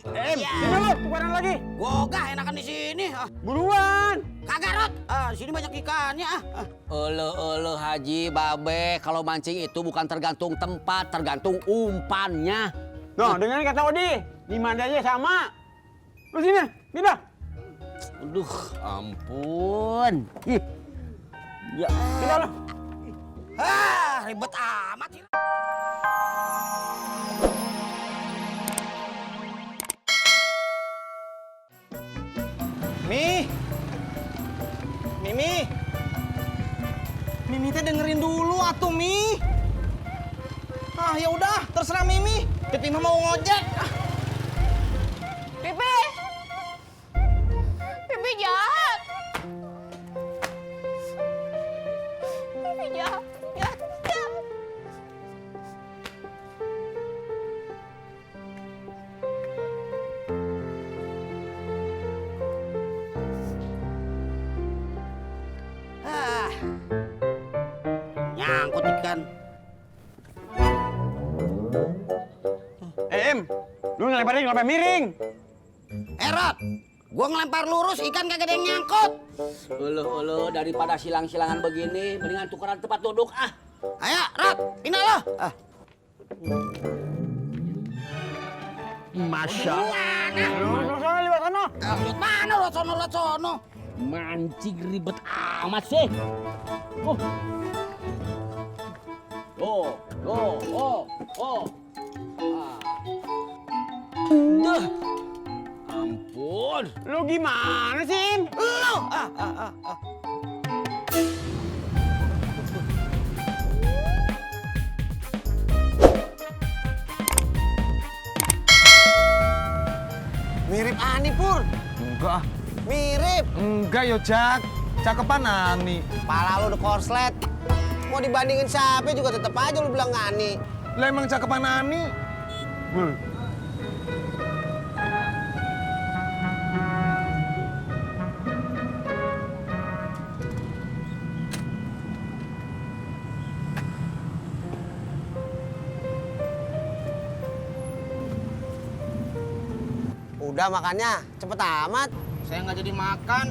Sini lu, tukaran lagi. Gogah enakan di sini. Buruan. Kagak Rot. Sini banyak ikannya. Elo Haji Babe, kalau mancing itu bukan tergantung tempat, tergantung umpannya. Noh, dengerin kata Odi. Di mana aja sama. Lu sini, pindah. Aduh, ampun. Ih. Ya. Pindah lu. Ribet amat sih. Mimi teh dengerin dulu atuh Mi. Ya udah, terserah Mimi. Pipi mah mau ngojek. Pipi! Pipi jahat! Pipi jahat! Jahat! Nyangkut ikan. Em, lu ngelempar miring. Rot, gua ngelempar lurus ikan kagak ada yang nyangkut. Elo daripada silang-silangan begini, mendingan tukeran tempat duduk ah. Ayo, Rot, pindah lo. Masya Lu sana lewat sana. Lihat mana lo sono. mancing ribet amat sih. Duh. Ampun. Lu gimana sih, Im? Lo, Mirip Ani Pur. Enggak, Mirip. enggak yo Jak. Cakepan Ani. Pala lu udah korslet. Mau dibandingin siapa juga tetep aja lu bilang Ani. Lah emang cakepan Ani. Bul. Udah makannya, cepet amat. Saya nggak jadi makan.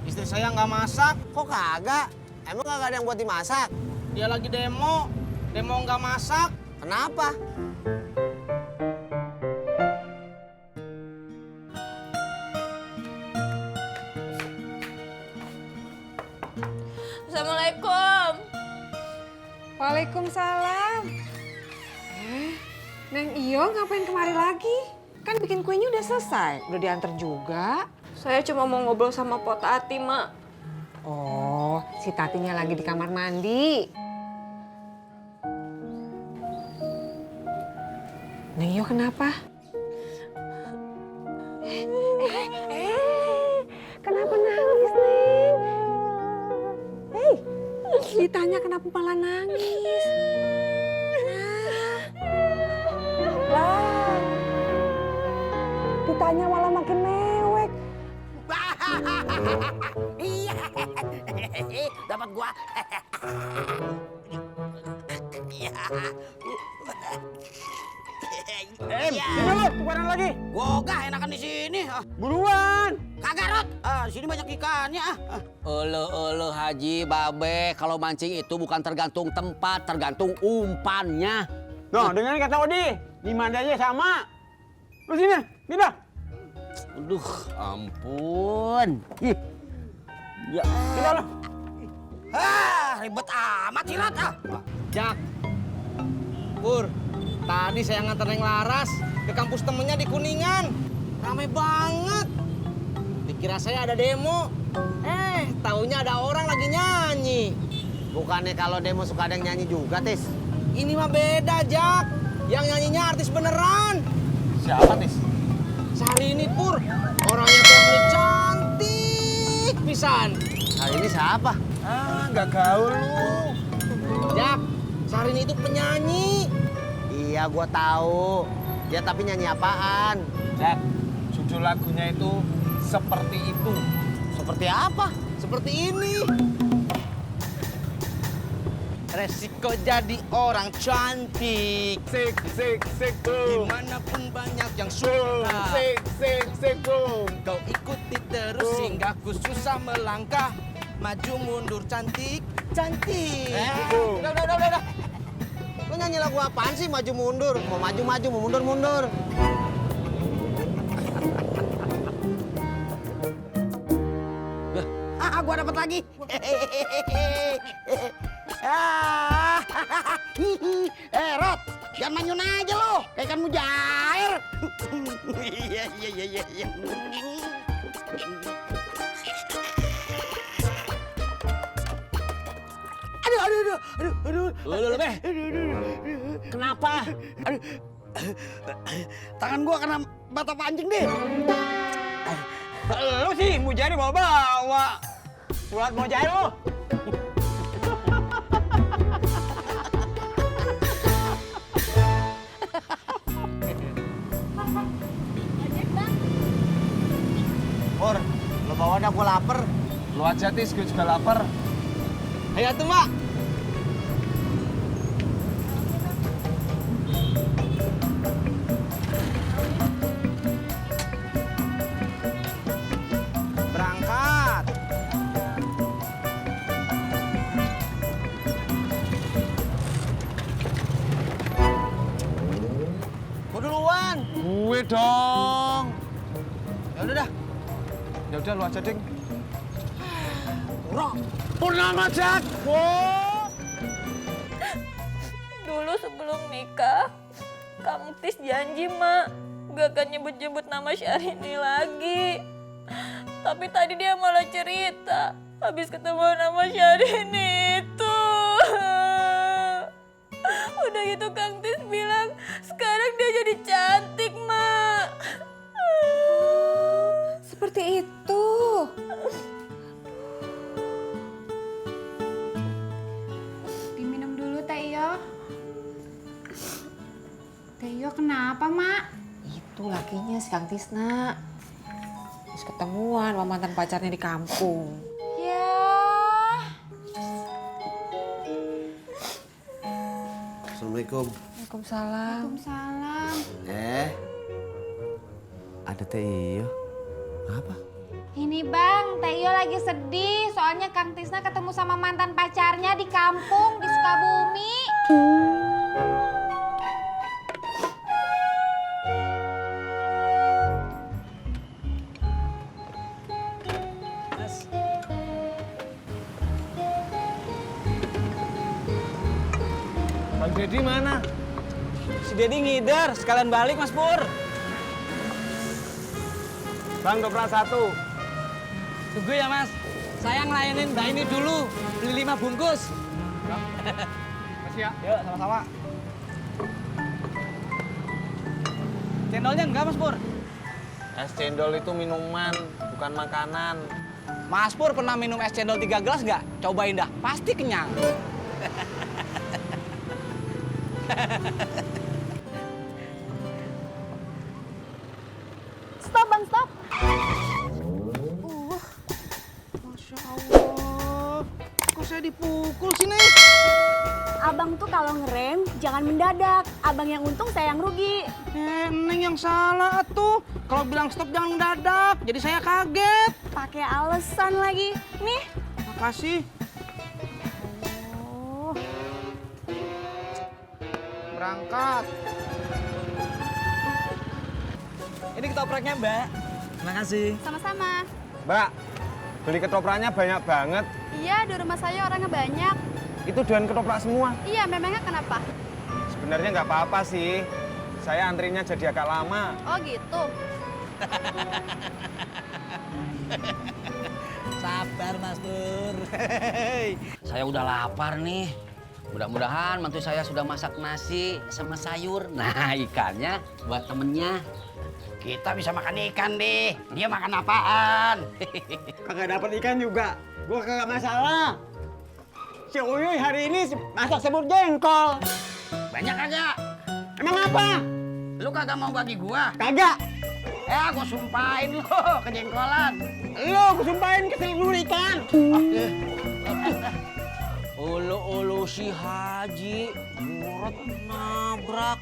Istri saya nggak masak. Kok kagak? Emang kagak ada yang buat dimasak? Dia lagi demo. Demo nggak masak. Kenapa? Assalamualaikum. Waalaikumsalam. Neng Iyo ngapain kemari lagi? Kan bikin kuenya udah selesai, udah diantar juga. Saya cuma mau ngobrol sama Pot Tati, Mak. Oh, si Tatinya lagi di kamar mandi. Neng Iyo kenapa? Kenapa nangis, Neng? Ditanya kenapa malah nangis? Lah, ditanya malah makin mewek. iya. Dapat gua. Iya. Em, sini lu, tukaran lagi. Gogah enakan di sini. Buruan. Kagak Rot. Sini banyak ikannya. Elo Haji Babe, kalau mancing itu bukan tergantung tempat, tergantung umpannya. Noh, dengerin kata Odi. Di mana aja sama. Lu sini, pindah. Aduh, ampun. Ih. Ya. Pindah lu. Ribet amat sih Rot. Jak. Pur. Tadi saya nganter Neng Laras ke kampus temennya di Kuningan. Rame banget. Dikira saya ada demo. Taunya ada orang lagi nyanyi. Bukannya kalau demo suka ada yang nyanyi juga, Tis? Ini mah beda, Jak. Yang nyanyinya artis beneran. Siapa, Tis? Syahrini Pur. Orangnya tuh cantik pisan. Hari ini siapa? Enggak gaul lu. Jak, Syahrini itu penyanyi. Iya, gua tahu. Dia tapi nyanyi apaan? Jak, judul lagunya itu Seperti Itu. Seperti apa? Seperti ini. resiko jadi orang cantik. Sik, sik, sik, boom. Dimanapun banyak yang Boom, suka. sik, sik, sik, boom. Kau ikuti terus hingga ku susah melangkah. Maju mundur cantik, cantik. Udah. Lo nyanyi lagu apaan sih maju mundur? Mau maju maju, mau mundur mundur. Gua dapat lagi. Rot, jangan manyun aja lo, kayak ikan mujair. Iya. Aduh. Lu, Beh. Kenapa? Tangan gua kena bata pancing deh. Lu sih mujair bawa-bawa. Buat mujair lu. Pur, lo bawa dah, gua lapar. Lu aja, Tis, gue juga lapar. Ayo tuh, Mbak. Berangkat. Gua duluan. Gue dong. Ya udah dah. Ya udah, lu aja, Ding. Purnama Jak. Dulu sebelum nikah, Kang Tis janji, Mak, gak akan nyebut-nyebut nama Syahrini lagi. Tapi tadi dia malah cerita, habis ketemu nama Syahrini itu. Udah gitu Kang Tis bilang, sekarang dia jadi cantik, Mak. Seperti itu. Diminum dulu, Teh Iyo. Teh Iyo kenapa, Mak? Itu lakinya si Kang Tisna. Terus ketemuan sama mantan pacarnya di kampung. Ya. Assalamualaikum. Waalaikumsalam. Waalaikumsalam. Ada Teh Iyo. Apa? Ini Bang, Teh Iyo lagi sedih soalnya Kang Tisna ketemu sama mantan pacarnya di kampung di Sukabumi. Bang Deddy mana? Si Dedi ngider, sekalian balik Mas Pur. Bang, ketoprak 1. Tunggu ya, Mas. Saya ngelayanin Mbak ini dulu. Beli 5 bungkus. Masih ya? Yuk, sama-sama. Cendolnya enggak, Mas Pur? Es cendol itu minuman, bukan makanan. Mas Pur pernah minum es cendol 3 gelas nggak? Cobain dah, pasti kenyang. Stop, Bang, stop. Masya Allah. Kok saya dipukul sini? Abang tuh kalau ngerem jangan mendadak. Abang yang untung, saya yang rugi. Neng yang salah tuh. Kalau bilang stop jangan mendadak. Jadi saya kaget. Pakai alasan lagi. Nih. Makasih. Berangkat. Ini ketopraknya, Mbak. Terima kasih. Sama-sama. Mbak, beli ketopraknya banyak banget. Iya, di rumah saya orangnya banyak. Itu doyan ketoprak semua. Iya, memangnya kenapa? Sebenarnya nggak apa-apa sih. Saya antrinya jadi agak lama. Oh gitu. Sabar, Mas Pur. Saya udah lapar nih. Mudah-mudahan mantu saya sudah masak nasi sama sayur. Nah, ikannya buat temennya. Kita bisa makan ikan deh. Dia makan apaan? Kagak dapat ikan juga. Gua kagak masalah. Si Uyuy hari ini masak semur jengkol. Banyak kagak? Emang apa? Lu kagak mau bagi gua? Kagak. Gua sumpahin lu kejengkolan. Lu kusumpahin ke seluruh ikan. Ulu si Haji murad nabrak.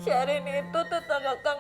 Syahrini itu tetangga Kang